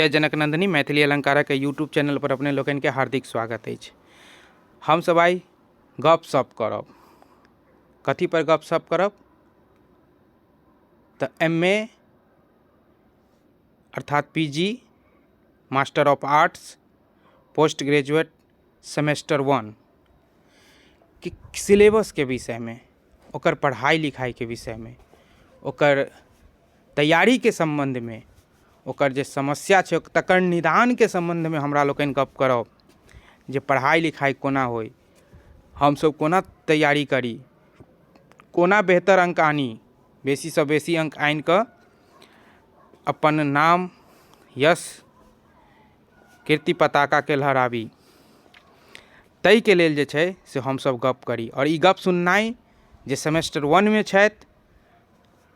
जय जनक नंदिनी मैथिली अलंकारक YouTube channel पर अपने लोकनि के हार्दिक स्वागत अछि। हमसब आइ गप सप करब। कथी पर गप सप करब? तऽ एम ए अर्थात P G master of arts post graduate semester one के सिलेबसके विषयमे ओकर पढ़ाइ लिखाइके विषयमे ओकर तैयारीके सम्बन्धमे ओकर जे समस्या छै तकर निदानके सम्बन्धमे हमरा लोकनि गप करब जे पढ़ाइ लिखाइ कोना होइ हमसब कोना तैयारी करी कोना बेहतर अङ्क आनी बेसीसँ बेसी अङ्क आनिकऽ अपन नाम यश कीर्ति पताकाके लहराबी ताहिके लेल जे छै से हमसब गप करी आओर ई गप सुननाइ जे सेमेस्टर वनमे छथि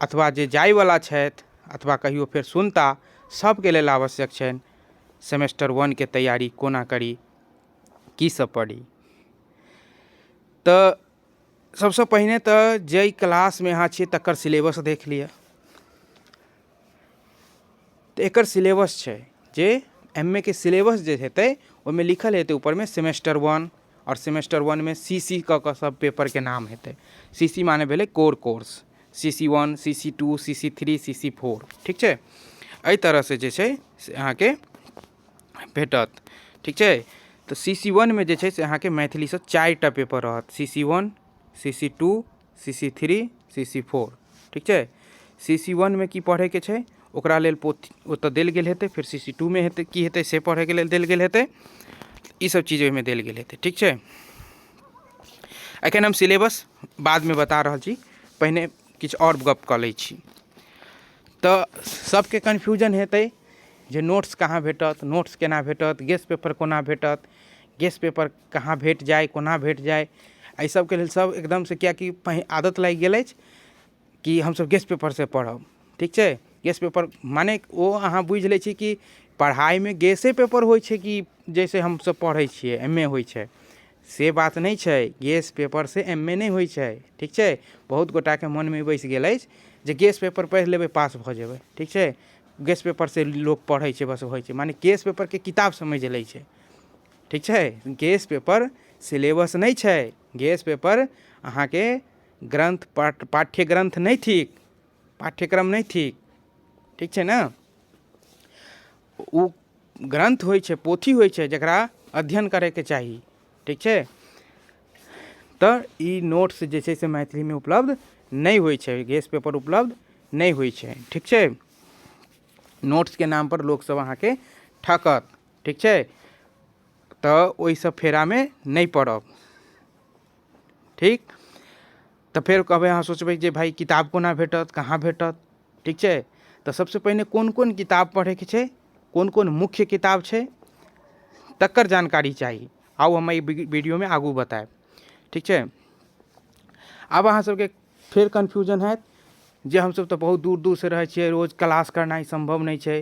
अथवा जे जाइवला छथि अथवा कहियो फेर सुनता सबके लेल आवश्यक छनि सेमेस्टर वनके तैयारी कोना करी की सब पढ़ी। तऽ सबसँ पहिने तऽ जाहि क्लासमे अहाँ छियै तकर सिलेबस देख लिअ। तऽ एकर सिलेबस छै जे एम ए के सिलेबस जे हेतै ओहिमे लिखल हेतै ऊपरमे सेमेस्टर वन आओर सेमेस्टर वनमे सी सी कऽ कऽ सब पेपरके नाम हेतै। सी सी माने भेलै core course, C C one, C C two, C C three, C C four, ठीक छै। एहि तरहसँ जे छै से अहाँके भेटत, ठीक छै। तऽ सी सी वनमे जे छै से अहाँके मैथिलीसँ 4टा पेपर रहत, C C one, C C two, C C three, C C four, ठीक छै। सी सी वनमे की पढ़ैके छै ओकरा लेल पोथी ओतऽ देल गेल हेतै, फेर सी सी टूमे हेतै की हेतै से पढ़ैके लेल देल गेल हेतै, ई सब चीज ओहिमे देल गेल हेतै, ठीक छै। एखन हम सिलेबस बादमे बता रहल छी, पहिने किछु आओर गप कऽ लै छी। तऽ सबके कन्फ्यूजन हेतै जे नोट्स कहाँ भेटत, नोट्स केना भेटत, गेस पेपर कोना भेटत, गेस पेपर कहाँ भेट जाय, कोना भेट जाय, एहि सबके लेल सब एकदमसँ किएकि आदत लागि गेल अछि कि हमसब गेस पेपरसँ पढ़ब, ठीक छै। गेस पेपर मने ओ अहाँ बुझि लै छी कि पढ़ाइमे गेसे पेपर होइ छै कि जाहिसँ हमसब पढ़ै छियै एम ए होइ छै, से बात नहि छै। गेस पेपरसँ एम ए नहि होइ छै, ठीक छै। बहुत गोटाके मनमे बसि गेल अछि जे गेस पेपर पढ़ि लेबै पास भऽ जेबै, ठीक छै। गेस पेपरसँ लोक पढ़ै छै बस होइ छै, माने गेस पेपरके किताब समझि लै छै, ठीक छै। गेस पेपर सिलेबस नहि छै, गेस पेपर अहाँके ग्रन्थ पाठ्य ग्रन्थ नहि थिक, पाठ्यक्रम नहि थिक, ठीक छै ने। ओ ग्रन्थ होइ छै, पोथी होइ छै, जकरा अध्ययन करैके चाही, ठीक छै। तऽ ई नोट्स जे छै से मैथिलीमे उपलब्ध नहि होइ छै, गेस पेपर उपलब्ध नहि होइ छै, ठीक छै। नोट्सके नामपर लोकसब अहाँके ठकत, ठीक छै। तऽ ओहिसब फेरामे नहि पड़ब, ठीक। तऽ फेर कहबै अहाँ सोचबै जे भाइ किताब कोना भेटत, कहाँ भेटत, ठीक छै। तऽ सबसँ पहिने कोन कोन किताब पढ़ैके छै, कोन कोन मुख्य किताब छै, तकर जानकारी चाही। आउ हम एहि वीडियोमे आगू बतायब, ठीक छै। आब अहाँ सबके फेर कन्फ्यूजन हैत जे हमसब तऽ बहुत दूर दूरसँ रहै छियै, रोज क्लास करनाइ सम्भव नहि छै,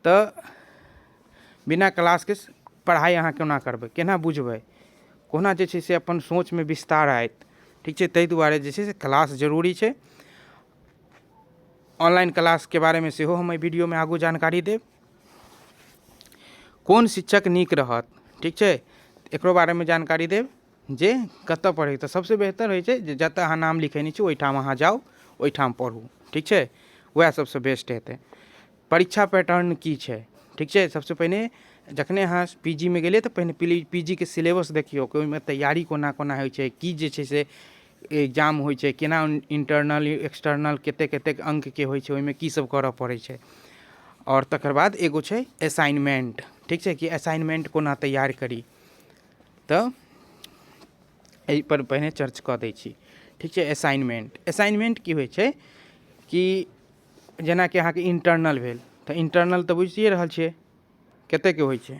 तऽ बिना क्लासके पढ़ाइ अहाँ कोना करबै, केना बुझबै, कोना जे छै से अपन सोचमे विस्तार आयत, ठीक छै। ताहि दुआरे जे छै से क्लास जरूरी छै। ऑनलाइन क्लासके बारेमे सेहो हम एहि वीडियोमे आगू जानकारी देब। कोन शिक्षक नीक रहत, ठीक छै, एकरो बारेमे जानकारी देब जे कतऽ पढ़ै। तऽ सबसँ बेहतर होइ छै जे जतऽ अहाँ नाम लिखेने छी ओहिठाम अहाँ जाउ, ओहिठाम पढ़ू, ठीक छै, वएह सबसँ बेस्ट हेतै। परीक्षा पैटर्न की छै, ठीक छै। सबसँ पहिने जखने अहाँ पी जी मे गेलियै तऽ पहिने पी जी के सिलेबस देखियौ कि ओहिमे तैयारी कोना कोना होइ छै, की जे छै से एग्जाम होइ छै, केना इंटरनल एक्सटर्नल कतेक कतेक अङ्कके होइ छै, ओहिमे की सब करऽ पड़ै छै। आओर तकर बाद एगो छै असाइनमेंट, ठीक छै, कि असाइनमेंट कोना तैयार करी, तऽ एहिपर पहिने चर्च कऽ दै छी, ठीक छै। असाइनमेंट, असाइनमेंट की होइ छै कि जेनाकि अहाँके इंटरनल भेल, तऽ इंटरनल तऽ बुझिए रहल छियै कतेकके होइ छै,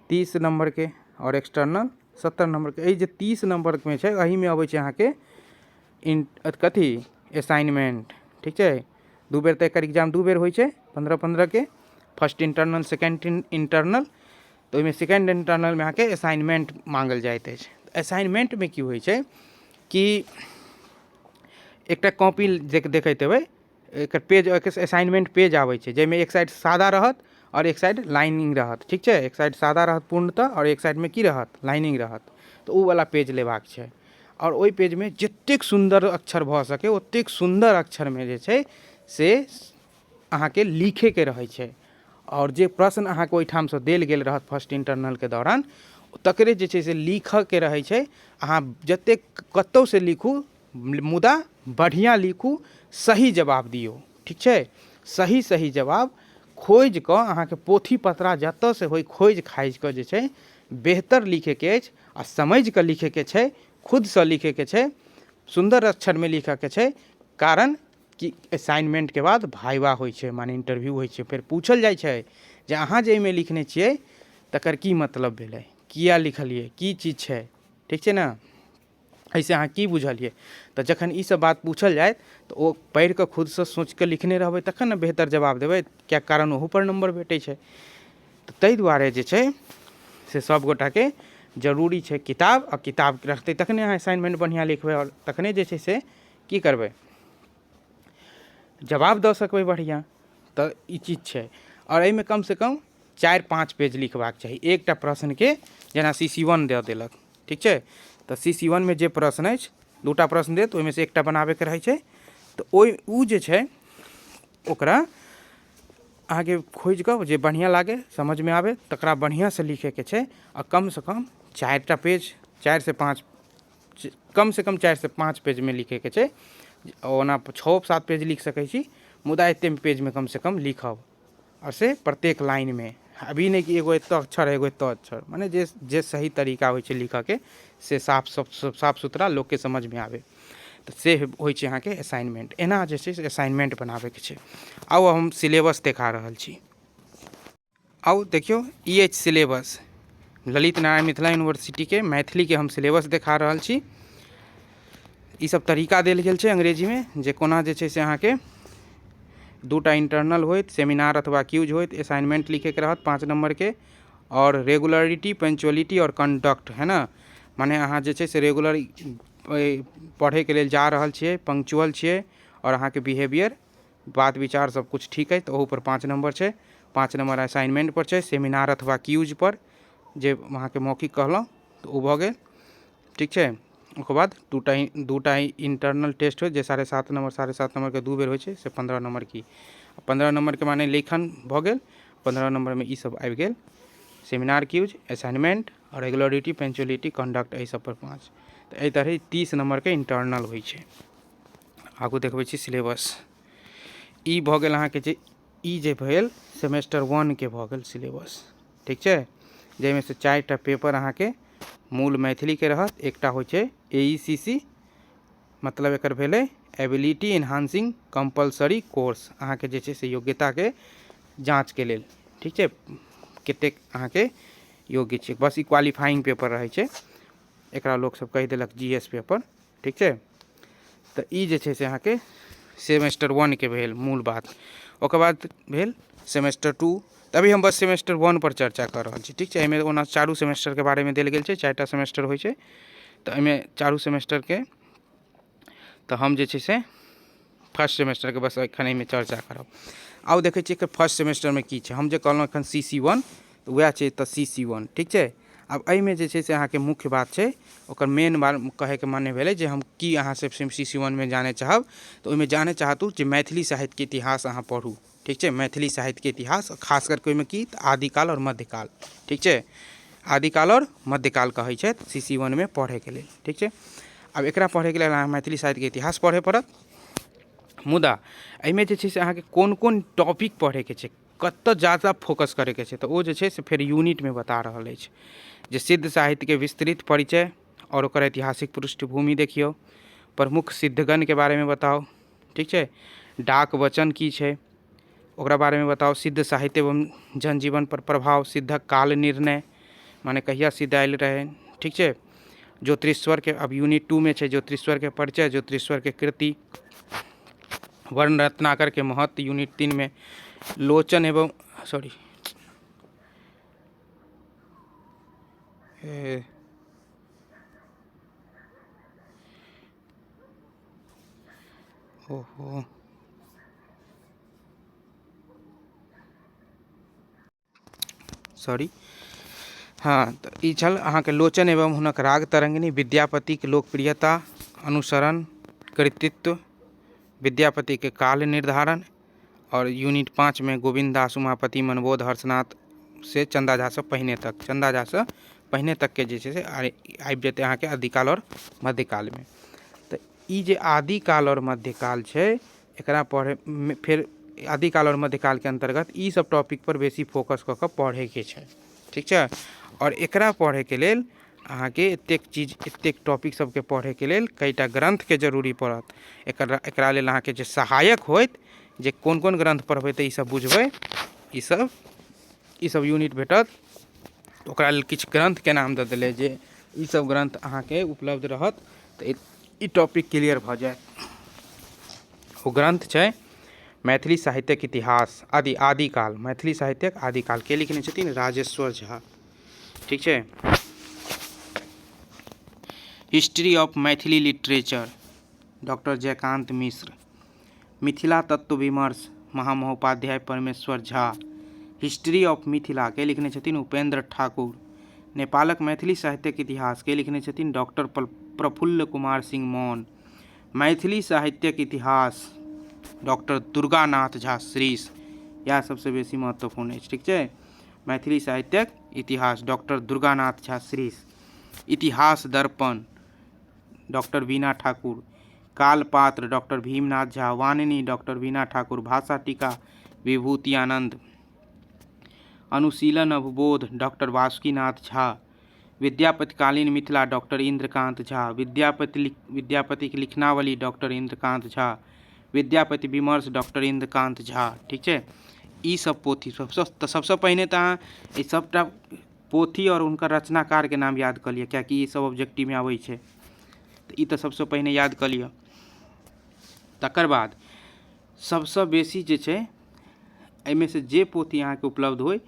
30 नम्बरके, आओर एक्सटर्नल 70 नम्बरके। एहि जे 30 नम्बरमे छै एहिमे अबै छै अहाँके कथी असाइनमेंट, ठीक छै। 2 बेर तऽ एकर एग्जाम 2 बेर होइ छै, 15-15के, फर्स्ट इंटरनल सेकेंड इंटरनल। तऽ ओहिमे सेकेंड इंटरनलमे अहाँके असाइनमेंट माँगल जाइत अछि। असाइनमेंटमे की होइ छै कि एकटा कॉपी देखैत हेबै, एकर पेज, असाइनमेंट पेज आबै छै, जाहिमे एक साइड सादा रहत आओर एक साइड लाइनिंग रहत। ठीक छै? एक साइड सादा रहत पूर्णतः आओर एक साइडमे की रहत? लाइनिंग रहत। तऽ ओ वला पेज लेबाक छै आओर ओहि पेजमे जतेक सुन्दर अक्षर भऽ सकै ओतेक सुन्दर अक्षरमे जे छै से अहाँके लिखैके रहै छै। आओर जे प्रश्न अहाँके ओहिठामसँ देल गेल रहत फर्स्ट इंटरनलके दौरान, तकरे जे छै से लिखऽके रहै छै। अहाँ जतेक कतहुसँ लिखू, मुदा बढ़िआँ लिखू, सही जवाब दियौ। ठीक छै? सही सही जवाब खोजि कऽ, अहाँके पोथी पतरा जतऽसँ होइ खोजि खाजि कऽ जे छै बेहतर लिखैके अछि आ समझि कऽ लिखैके छै, खुदसँ लिखैके छै, सुन्दर अक्षरमे लिखऽके छै। कारण कि असाइनमेंटके बाद भाइवा होइ छै, माने इंटरव्यू होइ छै। फेर पूछल जाइ छै जे अहाँ जे एहिमे लिखने छियै तकर की मतलब भेलै, किया लिखलियै, की चीज छै। ठीक छै ने? एहिसँ अहाँ की बुझलियै? तऽ जखन ई सब बात पूछल जायत तऽ ओ पढ़ि कऽ खुदसँ सोचि कऽ लिखने रहबै तखन ने बेहतर जवाब देबै, किएक कारण ओहूपर नम्बर भेटै छै। तऽ ताहि दुआरे जे छै से सब गोटाके जरूरी छै किताब, आ किताब रहतै तखने अहाँ असाइनमेंट बढ़िआँ लिखबै आओर तखने जे छै से की करबै, जवाब दऽ सकबै बढ़िआँ। तऽ ई चीज छै। आओर एहिमे कमसँ कम 4-5 पेज लिखबाक चाही एकटा प्रश्नके। जेना सी सी वन दऽ देलक, ठीक छै, तऽ सी सी वनमे जे प्रश्न अछि, दूटा प्रश्न देत, ओहिमे से एकटा बनाबैके रहै छै। तऽ ओहि ओ जे छै ओकरा अहाँके खोजि कऽ जे बढ़िआँ लागै, समझमे आबै, तकरा बढ़िआँसँ लिखैके छै। आ कमसँ कम 4टा पेज, 4सँ 5, कमसँ कम 4सँ 5 पेजमे लिखैके छै। ओना 6-7 पेज लिख सकै छी, मुदा एतेक पेजमे कमसँ कम लिखब, आओर से प्रत्येक लाइनमे। अभी नहि कि एगो एतऽ अक्षर, एगो एतऽ अक्षर, मने जे जे सही तरीका होइ छै लिखऽके से साफ साफ सुथरा लोकके समझमे आबै, तऽ से होइ छै अहाँके असाइनमेंट। एना जे छै से असाइनमेंट बनाबैके छै। आउ, हम सिलेबस देखा रहल छी। आउ देखियौ, ई अछि सिलेबस। ललित नारायण मिथिला यूनिवर्सिटीके मैथिलीके हम सिलेबस देखा रहल छी। ई सब तरीका देल गेल छै अंग्रेजीमे जे कोना जे छै से अहाँके 2टा इंटरनल होइत, सेमिनार अथवा क्यूज होइत, असाइनमेंट लिखैके रहत 5 नम्बरके, आओर रेगुलरिटी, पंचुअलिटी आओर कंडक्ट है ने, मने अहाँ जे छै से रेगुलर पढ़ैके लेल जा रहल छियै, पंक्चुअल छियै, आओर अहाँके बिहेवियर, बात विचार सब किछु ठीक अछि, तऽ ओहूपर 5 नम्बर छै। 5 नम्बर असाइनमेंटपर छै, सेमिनार अथवा क्यूजपर जे अहाँके मौखिक कहलहुँ, तऽ ओ भऽ गेल। ठीक छै? ओकर बाद 2टा इंटरनल टेस्ट होइ जे 7.5 नम्बर, 7.5 नम्बरके 2 बेर होइ छै, से 15 नम्बर की 15 नम्बरके माने लेखन भऽ गेल। 15 नम्बरमे ई सब आबि गेल, सेमिनार, क्यूज, असाइनमेंट आओर रेगुलरिटी, पंचुअलिटी, कंडक्ट, एहि सब पर 5। तऽ एहि तरहे 30 नम्बरके इंटरनल होइ छै। आगू देखबै छी सिलेबस। ई भऽ गेल अहाँके जे ई जे भेल सेमेस्टर 1के भऽ गेल सिलेबस। ठीक छै? जाहिमे से 4टा पेपर अहाँके मूल मैथिलीके रहत। एकटा होइ छै ए ई सी सी, मतलब एकर भेलै एबिलिटी इन्हांसिंग कम्पलसरी कोर्स, अहाँके जे छै से योग्यताके जाँचके लेल। ठीक छै? कतेक अहाँके योग्य छै, बस ई क्वालिफाइंग पेपर रहै छै। एकरा लोकसब कहि देलक जी एस पेपर। ठीक छै? तऽ ई जे छै से अहाँके सेमेस्टर 1के भेल मूल बात। ओकर बाद भेल सेमेस्टर 2। तऽ अभी हम बस सेमेस्टर 1 पर चर्चा कऽ रहल छी। ठीक छै? एहिमे ओना चारू सेमेस्टरके बारेमे देल गेल छै, 4टा सेमेस्टर होइ छै, तऽ एहिमे चारू सेमेस्टरके, तऽ हम जे छै से फर्स्ट सेमेस्टरके बस एखन एहिमे चर्चा करब। आउ देखै छियै कि फर्स्ट सेमेस्टरमे की छै। हम जे कहलहुँ एखन सी सी वन, तऽ वएह छै एतऽ सी सी वन। ठीक छै? आब एहिमे जे छै से अहाँके मुख्य बात छै, ओकर मेन बात कहैके माने भेलै जे हम की अहाँ सब सी सी वनमे जानै चाहब, तऽ ओहिमे जानै चाहतू जे मैथिली साहित्यके इतिहास अहाँ पढ़ू। ठीक छै? मैथिली साहित्यके इतिहास, खास करके ओहिमे की, तऽ आदिकाल आओर मध्यकाल। ठीक छै? आदिकाल आओर मध्यकाल कहै छथि सी सी वनमे पढ़ैके लेल। ठीक छै? आब एकरा पढ़ैके लेल अहाँ मैथिली साहित्यके इतिहास पढ़ै पड़त। मुदा एहिमे जे छै से अहाँके कोन कोन टॉपिक पढ़ैके छै, कतऽ जादा फोकस करैके छै, तऽ ओ जे छै से फेर यूनिटमे बता रहल अछि जे सिद्ध साहित्यके विस्तृत परिचय आओर ओकर ऐतिहासिक पृष्ठभूमि देखियौ, प्रमुख सिद्धगणके बारेमे बताउ। ठीक छै? डाक वचन की छै ओकरा बारेमे बताउ, सिद्ध साहित्य एवं जनजीवन पर प्रभाव, सिद्धक काल निर्णय, माने कहिया सिद्ध आयल रहै। ठीक छै? ज्योतिरीश्वरके, अब यूनिट 2मे छै ज्योतिरीश्वरके परिचय, ज्योतिरीश्वरके कृति, वर्ण रत्नाकरके महत्व। यूनिट 3मे लोचन एवं सॉरी ओहो। सॉरी। हँ, तऽ ई छल अहाँके लोचन एवं हुनक राग तरंगिणी, विद्यापतिक लोकप्रियता, अनुसरण, कृतित्व, विद्यापतिके काल निर्धारण, आओर यूनिट 5मे गोविन्द दास, उमापति, मनबोध, हर्षनाथ से चन्दा झासँ पहिने तक, चन्दा झासँ पहिने तकके जे छै से आबि जेतै अहाँके आदिकाल आओर मध्यकालमे। तऽ ई जे आदिकाल आओर मध्यकाल छै, एकरा पढ़ै फेर आदिकाल आओर मध्यकालके अन्तर्गत ई सब टॉपिकपर बेसी फोकस कऽ कऽ पढ़ैके छै, ठीक छै। आओर एकरा पढ़ैके लेल अहाँके एतेक चीज, एतेक टॉपिक सबके पढ़ैके लेल कएटा ग्रन्थके जरूरी पड़त। एकरा लेल अहाँके जे सहायक होइत, जे कोन कोन ग्रन्थ पढ़बै तऽ ईसब बुझबै, ईसब यूनिट भेटत, ओकरा लेल किछु ग्रन्थके नाम दऽ देलै जे ईसब ग्रन्थ अहाँके उपलब्ध रहत तऽ ई टॉपिक क्लियर भऽ जायत। ओ ग्रन्थ छै मैथिली साहित्यक इतिहास आदिकाल, मैथिली साहित्यक आदिकाल के लिखने छथिन राजेश्वर झा, ठीक छै। History of Maithili literature doctor Jaykant Mishra, Mithila तत्व विमर्श महामहोपाध्याय परमेश्वर झा, हिस्ट्री ऑफ मिथिला के लिखने छथिन उपेंद्र ठाकुर, नेपालक मैथिली साहित्यक इतिहास के लिखने छथिन डॉक्टर प्रफुल्ल कुमार सिंह मौन, मैथिली साहित्यक इतिहास डॉक्टर दुर्गानाथ झा श्रीश, इएह सबसँ बेसी महत्वपूर्ण अछि, ठीक छै। मैथिली साहित्यक इतिहास डॉक्टर दुर्गानाथ झा श्रीश, इतिहास दर्पण डॉक्टर वीणा ठाकुर, कालपात्र डॉक्टर भीमनाथ झा, वाणिनी डॉक्टर वीणा ठाकुर, भाषा टीका विभूति आनंद, अनुशीलन अवबोध डॉक्टर वासुकीनाथ झा, विद्यापतिकालीन मिथिला डॉक्टर इंद्रकांत झा, विद्यापतिक लिखनावली डॉक्टर इंद्रकांत झा, विद्यापति विमर्श डॉक्टर इंद्रकांत झा, ठीक छै। ई सब पोथी सबसँ, तऽ सबसँ पहिने तऽ अहाँ ई सबटा पोथी आओर हुनकर रचनाकारके नाम याद कऽ लिअ, किएकि ई सब ऑब्जेक्टिवमे आबै छै, तऽ ई तऽ सबसँ पहिने याद कऽ लिअ। तकर बाद सबसँ बेसी जे छै एहिमे से जे पोथी अहाँके उपलब्ध होइ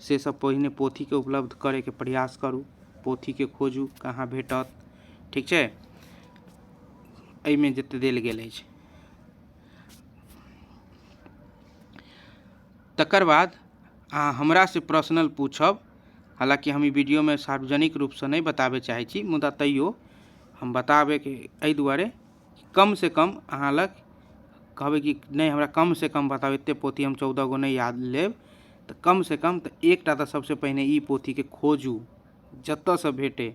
से सब पहिने पोथीके उपलब्ध करैके प्रयास करू, पोथीके खोजू कहाँ भेटत, ठीक छै। एहिमे जते देल गेल अछि। तकर बाद अहाँ हमरासँ पर्सनल पूछब, हालाँकि हम ई वीडियोमे सार्वजनिक रूपसँ नहि बताबै चाहै छी, मुदा तैयो हम बताबैके एहि दुआरे कमसँ कम अहाँ लग कहबै कि नहि हमरा कमसँ कम बताउ, एतेक पोथी हम 14 गो नहि याद लेब, तऽ कमसँ कम तऽ एकटा तऽ सबसँ पहिने ई पोथीके खोजू, जतऽसँ भेटै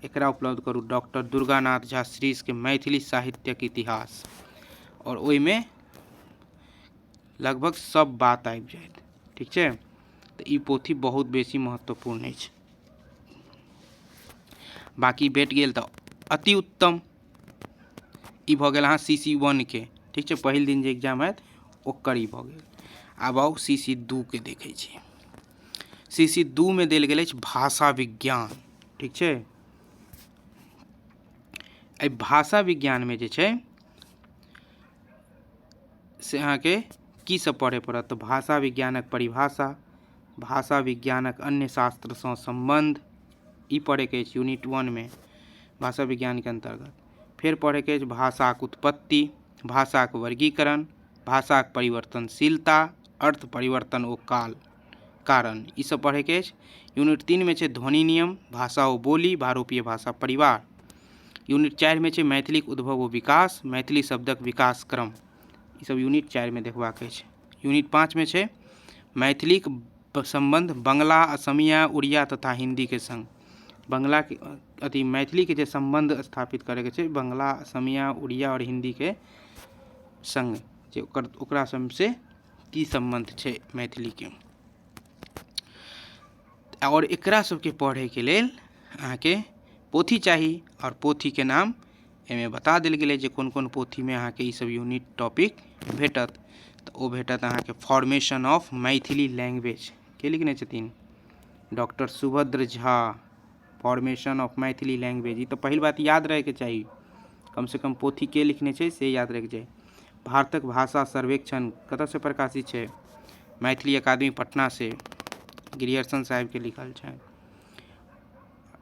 एकरा उपलब्ध करू, डॉक्टर दुर्गानाथ झा श्रीशके मैथिली साहित्यक इतिहास, आओर ओहिमे लगभग सब बात आबि जायत, ठीक छै। तऽ ई पोथी बहुत बेसी महत्वपूर्ण अछि। बाँकी भेट गेल तऽ अति उत्तम। ई भऽ गेल अहाँ सी सी 1 के, ठीक छै, पहिल दिन जे एग्जाम हैत ओकर ई भऽ गेल। आब आउ सी सी 2 के देखै छी। सी सी 2 मे देल गेल अछि भाषा विज्ञान, ठीक छै। एहि भाषा विज्ञानमे जे छै से अहाँके की सब पढ़य पड़त, तऽ भाषा विज्ञानक परिभाषा, भाषा विज्ञानक अन्य शास्त्रसँ सम्बन्ध, ई पढ़यके अछि यूनिट 1 मे भाषा विज्ञानके अन्तर्गत। फेर पढ़यके अछि भाषाक उत्पत्ति, भाषाक वर्गीकरण, भाषाक परिवर्तनशीलता, अर्थ परिवर्तन ओ काल कारण, ई सब पढ़यके अछि। यूनिट 3 मे छै ध्वनि नियम, भाषा ओ बोली, भारोपीय भाषा परिवार। यूनिट 4 मे छै मैथिलीक उद्भव ओ विकास, मैथिली शब्दक विकास क्रम, ई सब यूनिट 4 मे देखबाक अछि। यूनिट 5 मे छै मैथिलीक सम्बन्ध बंगला, असमिया, उड़िया तथा हिन्दीके संग, बंगलाके अथी मैथिलीके जे सम्बन्ध स्थापित करैके छै बंगला, असमिया, उड़िया आओर हिन्दीके संग, जे ओकरा सबसँ की सम्बन्ध छै मैथिलीके। आओर एकरा सबके पढ़ैके लेल अहाँके पोथी चाही, आओर पोथीके नाम एहिमे बता देल गेलै जे कोन कोन पोथीमे अहाँके ई सब यूनिट टॉपिक भेटत। तऽ ओ भेटत अहाँके फॉर्मेशन ऑफ मैथिली लैंग्वेज, के लिखने छथिन doctor Subhadra Jha, formation of Maithili language. ई तऽ पहिल बात याद रहैके चाही, कमसँ कम पोथी के लिखने छै से याद रहैके चाही। भारतक भाषा सर्वेक्षण कतऽसँ प्रकाशित छै, मैथिली अकादमी पटनासँ, ग्रियर्सन साहेबके लिखल छै,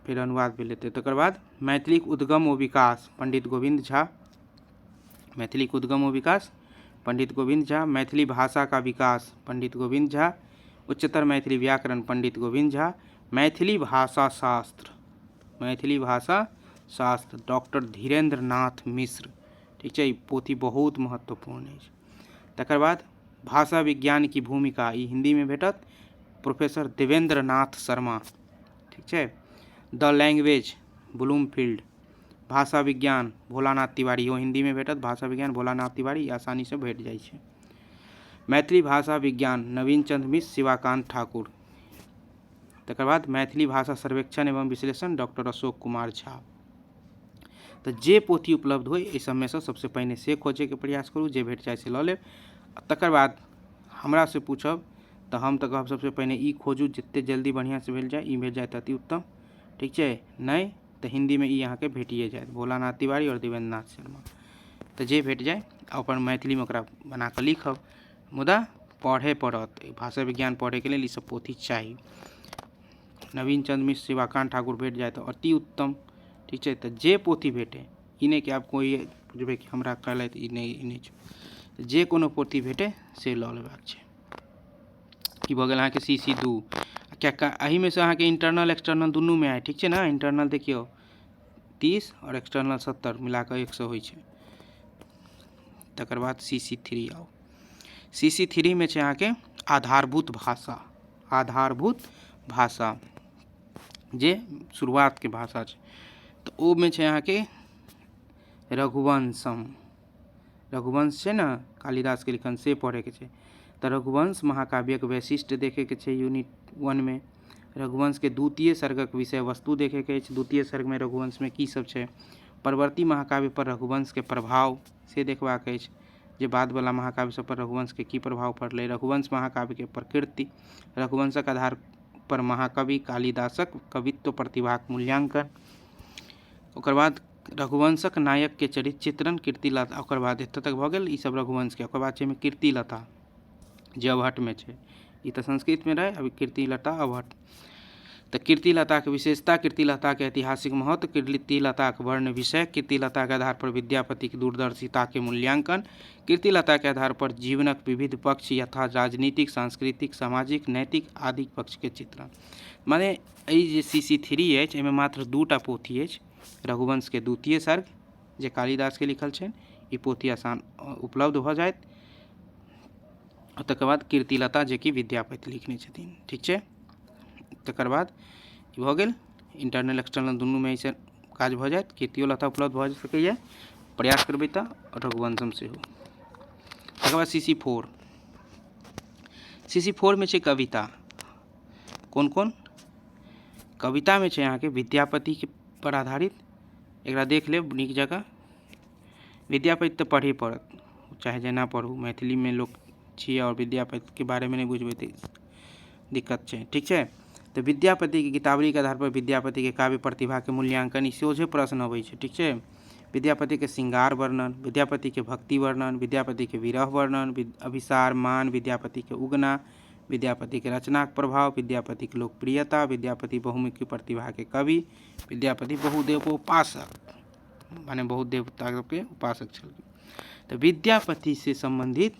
फेर अनुवाद भेल हेतै। तकर बाद मैथिलीक उद्गम ओ विकास पंडित गोविन्द झा, मैथिलीक उद्गम ओ विकास पंडित गोविन्द झा, मैथिली भाषा का विकास पंडित गोविन्द झा, उच्चतर मैथिली व्याकरण पंडित गोविन्द झा, मैथिली भाषा शास्त्र, मैथिली भाषा शास्त्र डॉक्टर धीरेन्द्र नाथ मिश्र। ठीक छै, ई पोथी बहुत महत्वपूर्ण अछि। तकर बाद भाषा विज्ञान की भूमिका, ई हिन्दीमे भेटत, प्रोफेसर देवेन्द्र नाथ शर्मा। ठीक छै, द लैंग्वेज ब्लूमफील्ड, भाषा विज्ञान भोलानाथ तिवारी, इहो हिन्दीमे भेटत, भाषा विज्ञान भोलानाथ तिवारी, ई आसानीसँ भेट जाइ छै। मैथिली भाषा विज्ञान नवीन चंद्र मिश्र, शिवाकांत ठाकुर। तकर बाद मैथिली भाषा सर्वेक्षण एवं विश्लेषण डॉक्टर अशोक कुमार झा। तऽ जे पोथी उपलब्ध होइ एहि सबमेसँ सबसँ पहिने से खोजैके प्रयास करू, जे भेट जाय से लऽ लेब। तकर बाद हमरासँ पूछब तऽ हम तऽ कहब सबसँ पहिने ई खोजू, जतेक जल्दी बढ़िआँसँ भेट जाय, ई भेट जाय तऽ अति उत्तम। ठीक छै, नहि तऽ हिन्दीमे ई अहाँके भेटिए जायत, भोलानाथ तिवारी आओर देवेन्द्र नाथ शर्मा। तऽ जे भेट जाय अपन मैथिलीमे ओकरा बना कऽ लिखब, मुदा पढ़य पड़त। भाषा विज्ञान पढ़यके लेल ईसभ पोथी चाही। नवीन चन्द्र मिश्र, शिवाकान्त ठाकुर भेट जाय तऽ अति उत्तम। ठीक छै, तऽ जे पोथी भेटय, ई नहि कि आब कोइ बुझबै कि हमरा कहलथि ई नहि, ई नहि छै, जे कोनो पोथी भेटय से लऽ लेबाक छै। ई भऽ गेल अहाँके सी सी 2। किएक एहिमे से अहाँके इंटरनल एक्सटर्नल दुनूमे आय। ठीक छै ने, इंटरनल देखियौ 30 आओर एक्सटर्नल 70 मिला कऽ 100 होइ छै। तकर बाद सी सी 3 आउ। सी सी 3मे छै अहाँके आधारभूत भाषा, आधारभूत भाषा जे शुरुआतके भाषा छै, तऽ ओहिमे छै अहाँके रघुवंशम। रघुवंश छै ने कालिदासके लिखल, से पढ़ैके छै। तऽ रघुवंश महाकाव्यक वैशिष्ट्य देखैके छै यूनिट 1मे। रघुवंशके द्वितीय सर्गक विषय वस्तु देखैके अछि, द्वितीय सर्गमे रघुवंशमे की सब छै। परवर्ती महाकाव्य पर रघुवंशके प्रभाव से देखबाक अछि, जे बादवला महाकाव्य सब पर रघुवंशके की प्रभाव पड़लै। रघुवंश महाकाव्यके प्रकृति, रघुवंशक आधार पर महाकवि कालिदासक कवित्व प्रतिभाक मूल्यांकन। ओकर बाद रघुवंशक नायकके चरित्र चित्रण, कीर्तिलता। ओकर बाद एतऽ तक भऽ गेल ई सब रघुवंशके। ओकर बाद छै एहिमे कीर्तिलता जे अवहट्ठमे छै, ई तऽ संस्कृतमे रहै, अभी कीर्तिलता अवहट्ठ। तऽ कीर्तिलताके विशेषता, कीर्तिलताके ऐतिहासिक महत्व, कीर्तिलताके वर्ण विषय, कीर्तिलताके आधार पर विद्यापतिके दूरदर्शिताके मूल्यांकन, कीर्तिलताके आधार पर जीवनक विविध पक्ष यथा राजनीतिक, सांस्कृतिक, सामाजिक, नैतिक आदि पक्षके चित्रण। माने एहि जे सी सी 3 अछि एहिमे मात्र 2टा पोथी अछि, रघुवंशके द्वितीय सर्ग जे कालिदासके लिखल छनि, ई पोथी आसान उपलब्ध भऽ जायत, तकर बाद कीर्तिलता जे कि विद्यापति लिखने छथिन। ठीक छै, तकर बाद ई भऽ गेल इंटरनल एक्सटर्नल दुनूमे एहिसँ काज भऽ जायत। कीर्तियोलता उपलब्ध भऽ सकैए, प्रयास करबै तऽ, रघुवंशम सेहो। तकर बाद सी सी 4, सी सी 4मे छै कविता। कोन कोन कवितामे छै अहाँके विद्यापतिके पर आधारित, एकरा देख लेब नीक जकाँ। विद्यापति तऽ पढ़हे पड़त, चाहे जेना पढ़ू, मैथिलीमे लोक छियै आओर विद्यापतिके बारेमे नहि बुझबै तऽ दिक्कत छै। ठीक छै, तऽ विद्यापतिके गीतावलीके आधार पर विद्यापतिके काव्य प्रतिभाके मूल्यांकन, ई सोझे प्रश्न अबै छै। ठीक छै, विद्यापतिके श्रृंगार वर्णन, विद्यापतिके भक्ति वर्णन, विद्यापतिके विरह वर्णन, अभिसार मान, विद्यापतिके उगना, विद्यापतिके रचनाक प्रभाव, विद्यापतिके लोकप्रियता, विद्यापति बहुमुखी प्रतिभाके कवि, विद्यापति बहुदेवोपासक, माने बहुत देवता सबके उपासक छलखिन। तऽ विद्यापति से सम्बन्धित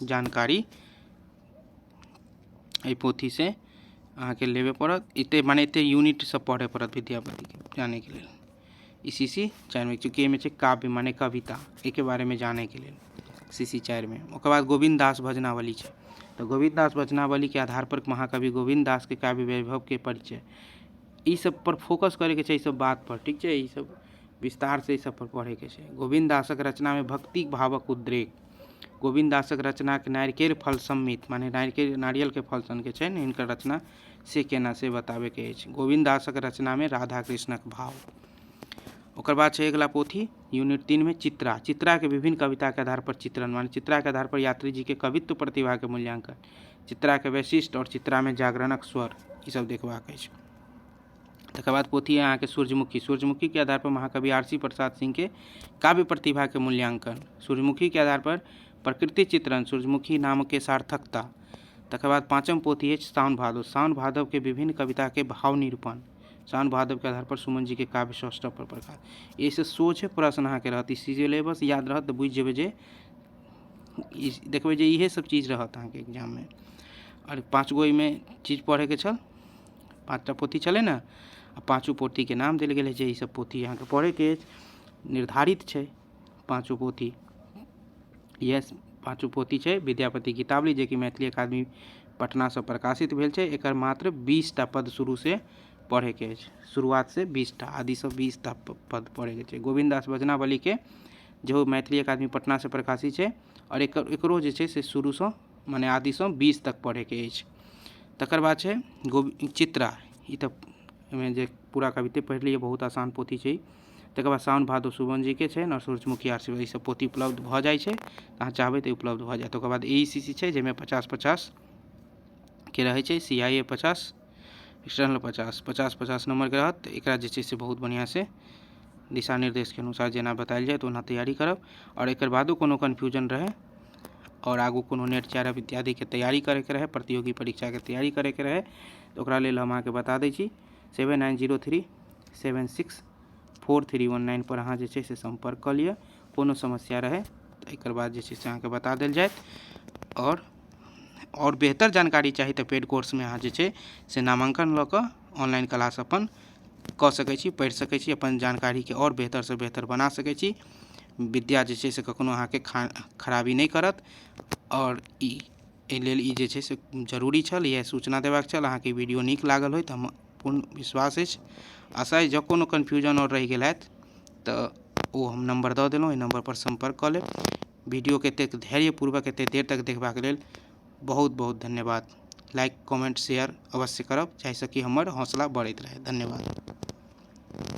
जानकारी एहि पोथीसँ अहाँके लेबे पड़त। एते माने एते यूनिट सब पढ़े पड़त विद्यापतिके जानैके लेल। ई सी सी 4मे, चूँकि एहिमे छै काव्य माने कविता, एहिके बारेमे जानैके लेल सी सी 4मे। ओकर बाद गोविन्द दास भजनावली छै, तऽ गोविन्द दास भजनावलीके आधार पर महाकवि गोविन्द दासके काव्य वैभवके परिचय, ई सब पर फोकस करैके छै, ई सब बात पर। ठीक छै, ई सब विस्तारसँ ई सब पर पढ़ैके छै। गोविन्द दासक रचनामे भक्ति भावक उद्रेक, गोविन्द दासक रचनाके नारिकेर फल सम्मित, माने नारियलके फल सनके छै ने हिनकर रचना, से केना से बताबैके अछि। गोविन्द दासक रचनामे राधा कृष्णक भाव। ओकर बाद छै अगिला पोथी यूनिट 3मे चित्रा, चित्राके विभिन्न कविताके आधार पर चित्रण, माने चित्राके आधार पर यात्री जीके कवित्व प्रतिभाके मूल्यांकन, चित्राके वैशिष्ट्य और चित्रामे जागरणक स्वर, ई सब देखबाक अछि। तकर बाद पोथी है अहाँके सूर्यमुखी, सूर्यमुखीके आधार पर महाकवि आरसी प्रसाद सिंहके काव्य प्रतिभाके मूल्यांकन, सूर्यमुखीके आधार पर प्रकृति चित्रण, सूर्यमुखी नामके सार्थकता। तकर बाद 5म पोथी अछि साउन भादव, साउन भादवके विभिन्न कविताके भाव निरूपण, साउन भादवके आधार पर सुमन जीके काव्य सौष्ठव पर प्रकाश। एहिसँ सोझे प्रश्न अहाँके रहत, ई सिलेबस याद रहत तऽ बुझि जेबै जे ई देखबै जे इहे सब चीज रहत अहाँके एग्जाममे। आओर 5 गो एहिमे चीज पढ़ैके छल, 5टा पोथी छलै ने, आ 5 पोथीके नाम देल गेल छै। ईसब पोथी अहाँके पढ़ैके अछि, निर्धारित छै 5 पोथी। यस, 5 पोथी छै। विद्यापति गीतावली, जेकि मैथिली अकादमी पटनासँ प्रकाशित भेल छै, एकर मात्र 20टा पद शुरूसँ पढ़ैके अछि। शुरुआतसँ 20टा, आदिसँ 20टा पद पढ़ैके छै। गोविन्द दास भजनावलीके जेहो मैथिली अकादमी पटनासँ प्रकाशित छै, आओर एकरो जे छै से शुरूसँ मने आदिसँ 20 तक पढ़ैके अछि। तकर बाद छै चित्रा, ई तऽ एहिमे जे पूरा कविते पढ़ि लिअ, बहुत आसान पोथी छै। तकर बाद साओन भादो सुमन जीके छनि, आओर सूरजमुखी आशीर्वाद, ई सब पोथी उपलब्ध भऽ जाइ छै, अहाँ चाहबै तऽ उपलब्ध भऽ जायत। ओकर बाद ए ई सी सी छै, जाहिमे 50-50 के रहै छै, सी आई ए 50, एक्सटर्नल 50, 50-50 नम्बरके रहत। तऽ एकरा जे छै से बहुत बढ़िआँसँ दिशा निर्देशके अनुसार जेना बतायल जायत ओना तैयारी करब। आओर एकर बादो कोनो कन्फ्यूजन रहै आओर आगू कोनो नेट चारब इत्यादिके तैयारी करैके रहै, प्रतियोगी परीक्षाके तैयारी करैके रहै, तऽ ओकरा लेल हम अहाँके बता दै छी 7903764319 पर अहाँ जे छै से सम्पर्क कऽ लिअ। कोनो समस्या रहै तऽ एकर बाद जे छै से अहाँके बता देल जायत। आओर बेहतर जानकारी चाही तऽ पेड कोर्समे अहाँ जे छै से नामाङ्कन लऽ कऽ ऑनलाइन क्लास अपन कऽ सकै छी, पढ़ि सकै छी, अपन जानकारीके आओर बेहतरसँ बेहतर बना सकै छी। विद्या जे छै से कखनो अहाँके खराबी नहि करत। आओर ई एहि लेल ई जे छै से जरूरी छल, इएह सूचना देबाक छल। अहाँके वीडियो नीक लागल होय तऽ हम पूर्ण विश्वास अछि, आशा अछि। जँ कोनो कन्फ्यूजन आओर रहि गेल हैत तऽ ओ हम नम्बर दऽ देलहुँ, ओहि नम्बरपर सम्पर्क कऽ लेब। वीडियोके एतेक धैर्यपूर्वक एतेक देर तक देखबाक लेल बहुत बहुत धन्यवाद। लाइक कमेंट शेयर अवश्य करब, जाहिसँ कि हमर हौसला बढ़ैत रहै। धन्यवाद।